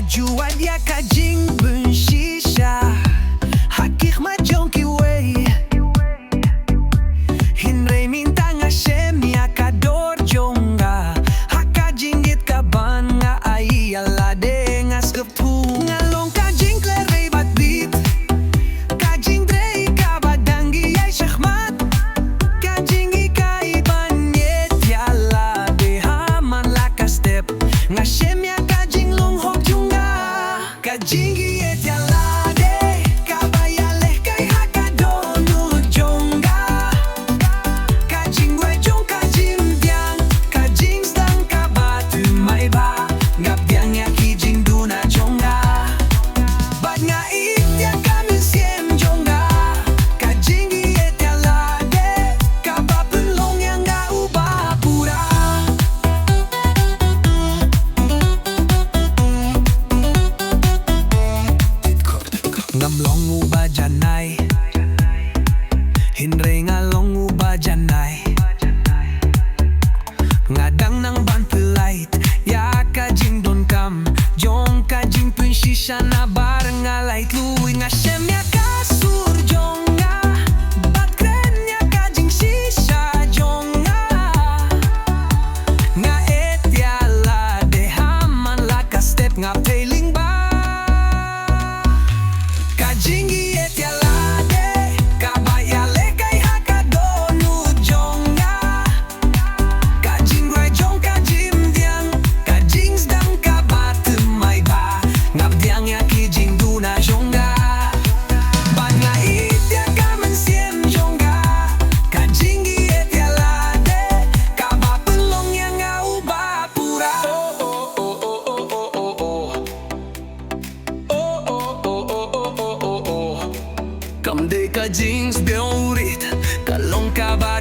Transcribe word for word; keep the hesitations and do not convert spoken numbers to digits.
Ju wad ïa ka jingpynshisha ha ki khmat jong kiwei. Hynrei mynta nga shem ïa ka dor jong nga ha ka jingïeit kaban nga ai ïa lade. Nga sngewthuh nga long ka jingkhlaiñ bad bit, ka jingtrei kaba dang ïai shakhmat, ka jinghikai ban ïeit ïa lade ha man la ka step. Nga shem ïa ka jinglong hok jong nga, ka jingïeit ïa lade kaba ïalehkai ha ka dohnud jong nga. Ka jingduwai jong ka jingpdiang, ka jingsdang kaba thymmai ba nga pdiang ïa ki jingduna jong nga. Bad nga ïeit ïa ka mynsiem jong nga, ka jingïeit ïa lade kaba pynlong ïa nga uba pura. Ngam long uba janai, hynrei nga long uba janai. Nga dang nang ban pynlait ïa ka jingdonkam jong ka jingpynshisha na baroh. Nga lait lui, nga shem ïa ka sur jong nga bad kren ïa ka jingshisha jong nga. Nga ïeit ïa lade ha man la ka step, ngam thei lyngba. Ka jingïeit ïa lade kaba ïalehkai ha ka dohnud jong nga, ka jingduwai jong ka jingpdiang, ka jingsdang kaba thymmai ba nga pdiang ïa ki jingduna jong nga. Bad nga ïeit ïa ka mynsiem jong nga, ka jingïeit ïa lade kaba pynlong ïa nga uba pura. Kam dei ka jingsngewrit, ka long kaba